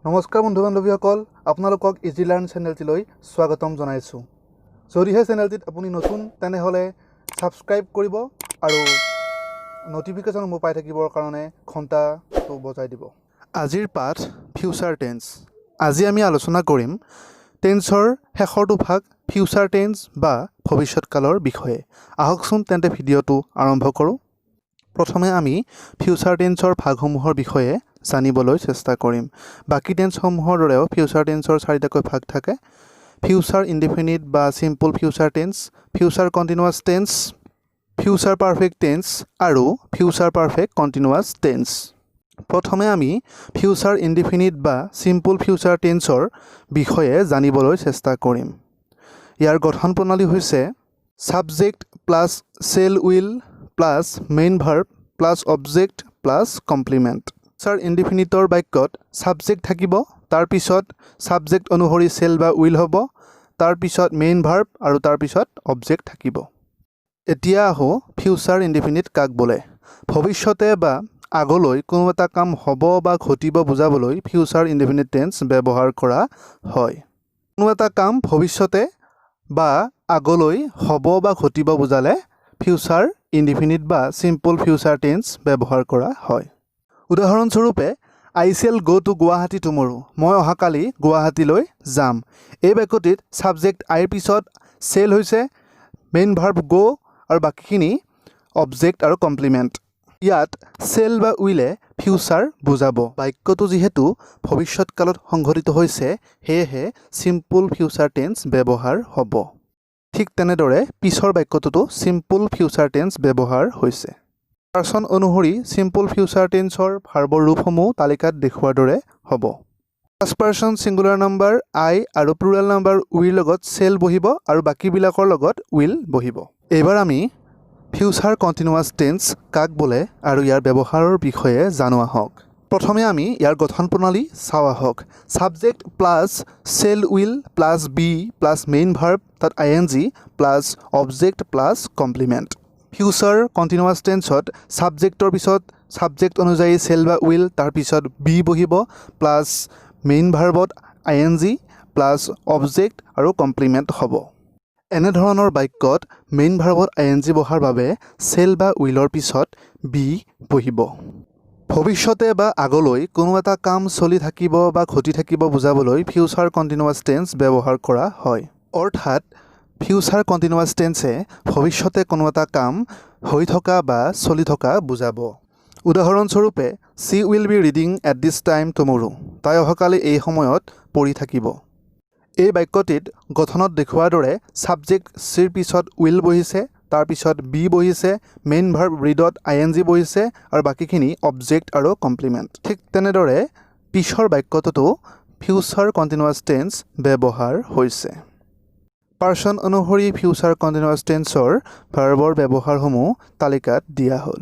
নমস্কাৰ বন্ধু বান্ধৱীসকল, আপোনালোকক ইজি লাৰ্ণ চেনেলটিলৈ স্বাগতম জনাইছোঁ। যদিহে চেনেলটিত আপুনি নতুন, তেনেহ'লে ছাবস্ক্ৰাইব কৰিব আৰু ন'টিফিকেশ্যনসমূহ পাই থাকিবৰ কাৰণে ঘণ্টাটো বজাই দিব। আজিৰ পাঠ ফিউচাৰ টেন্স। আজি আমি আলোচনা কৰিম টেন্সৰ শেষৰটো ভাগ, ফিউচাৰ টেন্স বা ভৱিষ্যৎকালৰ বিষয়ে। আহকচোন তেন্তে ভিডিঅ'টো আৰম্ভ কৰোঁ। প্ৰথমে আমি ফিউচাৰ টেন্সৰ ভাগসমূহৰ বিষয়ে জানিবলৈ চেষ্টা কৰিম। বাকী টেন্সসমূহৰ দৰেও ফিউচাৰ টেন্সৰ চাৰিটাকৈ ভাগ থাকে: ফিউচাৰ ইনডিফিনিট বা simple future tense, future continuous tense, future perfect tense আৰু ফিউচাৰ পাৰফেক্ট কণ্টিনিউৱাছ টেন্স। প্ৰথমে আমি ফিউচাৰ ইনডিফিনিট বা চিম্পল ফিউচাৰ টেন্সৰ বিষয়ে জানিবলৈ চেষ্টা কৰিম। ইয়াৰ গঠন প্ৰণালী হৈছে subject plus shall, will plus main verb plus object plus complement। Future ইনডিফিনিটৰ বাক্যত ছাবজেক্ট থাকিব, তাৰপিছত ছাবজেক্ট অনুসৰি শ্বেল বা will হ'ব, তাৰপিছত মেইন ভাৰ্ব আৰু তাৰপিছত অবজেক্ট থাকিব। এতিয়া আহোঁ, ফিউচাৰ ইনডিফিনিট কাক বোলে? ভৱিষ্যতে বা আগলৈ কোনো এটা কাম হ'ব বা ঘটিব বুজাবলৈ ফিউচাৰ ইনডিফিনিট টেন্স ব্যৱহাৰ কৰা হয়। কোনো এটা কাম ভৱিষ্যতে বা আগলৈ হ'ব বা ঘটিব বুজালে ফিউচাৰ ইনডিফিনিট বা চিম্পল ফিউচাৰ টেন্স ব্যৱহাৰ কৰা হয়। উদাহৰণস্বৰূপে, "I shall go to Guwahati tomorrow." মই অহাকালি গুৱাহাটীলৈ যাম। এই বাক্যটিত ছাবজেক্ট আইৰ পিছত শ্বেল হৈছে, মেইন ভাৰ্ব গ' আৰু বাকীখিনি অবজেক্ট আৰু কমপ্লিমেণ্ট। ইয়াত শ্বেল বা উইলে ফিউচাৰ বুজাব। বাক্যটো যিহেতু ভৱিষ্যৎকালত সংঘটিত হৈছে, সেয়েহে চিম্পল ফিউচাৰ টেন্স ব্যৱহাৰ হ'ব। ঠিক তেনেদৰে পিছৰ বাক্যটোতো চিম্পল ফিউচাৰ টেন্স ব্যৱহাৰ হৈছে। পাৰ্চন অনুসৰি চিম্পল ফিউচাৰ টেন্সৰ ভাৰ্বৰ ৰূপসমূহ তালিকাত দেখুওৱাৰ দৰে হ'ব। First person singular number I আৰু প্লুৰেল নাম্বাৰ উইৰ লগত শ্বেল বহিব আৰু বাকীবিলাকৰ লগত will বহিব। এইবাৰ আমি ফিউচাৰ কণ্টিনিউৱাছ টেন্স কাক বোলে আৰু ইয়াৰ ব্যৱহাৰৰ বিষয়ে জানো আহক। প্ৰথমে আমি ইয়াৰ গঠন প্ৰণালী চাওঁ আহক। Subject plus shall, will plus be plus main verb তাত ing plus object plus complement। Future continuous টেন্সত ছাবজেক্টৰ পিছত ছাবজেক্ট অনুযায়ী শ্বেল বা will, তাৰপিছত বি বহিব, প্লাছ মেইন ভাৰ্বত আই এন জি, প্লাছ অবজেক্ট আৰু কমপ্লিমেণ্ট হ'ব। এনেধৰণৰ বাক্যত মেইন ভাৰ্বত আই এন জি বহাৰ বাবে শ্বেল বা উইলৰ পিছত বি বহিব। ভৱিষ্যতে বা আগলৈ কোনো এটা কাম চলি থাকিব বা ঘটি থাকিব বুজাবলৈ ফিউচাৰ কণ্টিনিউৱাছ টেন্স ব্যৱহাৰ কৰা হয়। অৰ্থাৎ ফিউচাৰ কণ্টিনিউৱাছ টেন্সে ভৱিষ্যতে কোনো এটা কাম হৈ থকা বা চলি থকা বুজাব। উদাহৰণস্বৰূপে, "She will be reading at this time tomorrow." তাই অহাকালি এই সময়ত পঢ়ি থাকিব। এই বাক্যটিত গঠনত দেখুওৱাৰ দৰে ছাবজেক্ট চিৰ পিছত will বহিছে, তাৰপিছত বি বহিছে, মেইন ভাৰ্ব ৰিডত আই এন জি বহিছে আৰু বাকীখিনি অবজেক্ট আৰু কমপ্লিমেণ্ট। ঠিক তেনেদৰে পিছৰ বাক্যটোতো ফিউচাৰ কণ্টিনিউৱাছ টেন্স ব্যৱহাৰ হৈছে। পাৰ্চন অনুসৰি ফিউচাৰ কণ্টিনিউৱাছ টেন্সৰ ভাৰ্বৰ ব্যৱহাৰসমূহ তালিকাত দিয়া হ'ল।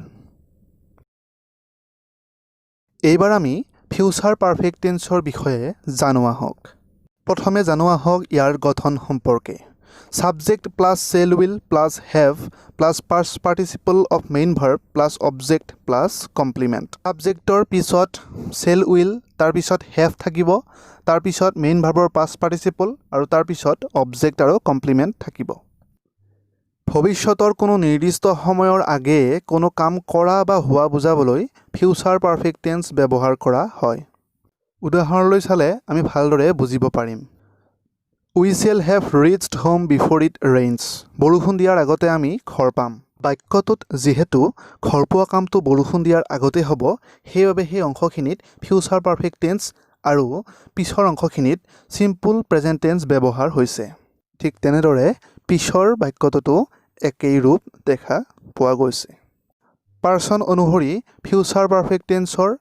এইবাৰ আমি ফিউচাৰ পাৰফেক্ট টেন্সৰ বিষয়ে জানো আহক। প্ৰথমে জানো আহক ইয়াৰ গঠন সম্পৰ্কে। Subject plus shall, will plus have plus past participle of main verb plus object plus complement। ছাবজেক্টৰ পিছত শ্বেল, will, তাৰপিছত have থাকিব, তাৰপিছত মেইন ভাৰ্বৰ পাষ্ট পাৰ্টিচিপল আৰু তাৰপিছত অবজেক্ট আৰু কমপ্লিমেণ্ট থাকিব। ভৱিষ্যতৰ কোনো নিৰ্দিষ্ট সময়ৰ আগেয়ে কোনো কাম কৰা বা হোৱা বুজাবলৈ ফিউচাৰ পাৰফেক্ট টেন্স ব্যৱহাৰ কৰা হয়। উদাহৰণলৈ চালে আমি ভালদৰে বুজিব পাৰিম। "We shall have reached home before it rains." বৰষুণ দিয়াৰ আগতে আমি ঘৰ পাম। বাক্যটোত যিহেতু ঘৰ পোৱা কামটো বৰষুণ দিয়াৰ আগতে হ'ব, সেইবাবে সেই অংশখিনিত ফিউচাৰ পাৰফেক্ট টেন্স আৰু পিছৰ অংশখিনিত চিম্পুল প্ৰেজেণ্ট টেন্স ব্যৱহাৰ হৈছে। ঠিক তেনেদৰে পিছৰ বাক্যটোতো একেই ৰূপ দেখা পোৱা গৈছে। পাৰ্চন অনুসৰি ফিউচাৰ পাৰফেক্ট টেন্সৰ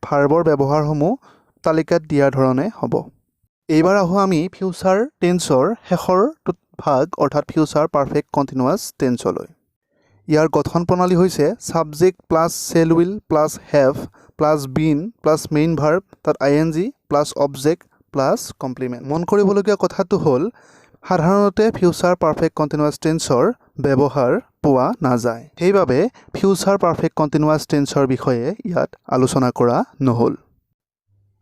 ভাৰ্বৰ ব্যৱহাৰসমূহ তালিকাত দিয়াৰ ধৰণে হ'ব। এইবাৰ আহোঁ আমি ফিউচাৰ টেন্সৰ শেষৰটো ভাগ, অৰ্থাৎ ফিউচাৰ পাৰফেক্ট কণ্টিনিউৱাছ টেন্সলৈ। ইয়াৰ গঠন প্ৰণালী হৈছে subject plus shall, will plus have plus been plus main verb তাত ing plus object plus complement। মন কৰিবলগীয়া কথাটো হ'ল, সাধাৰণতে ফিউচাৰ পাৰফেক্ট কণ্টিনিউৱাছ টেন্সৰ ব্যৱহাৰ পোৱা নাযায়। সেইবাবে ফিউচাৰ পাৰফেক্ট কণ্টিনিউৱাছ টেন্সৰ বিষয়ে ইয়াত আলোচনা কৰা নহ'ল।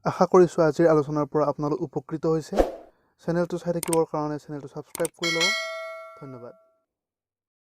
আশা কৰিছোঁ আজিৰ আলোচনাৰ পৰা আপোনালোক উপকৃত হৈছে। চেনেলটো চাই থাকিবৰ কাৰণে চেনেলটো ছাবস্ক্ৰাইব কৰি ল'ব। ধন্যবাদ।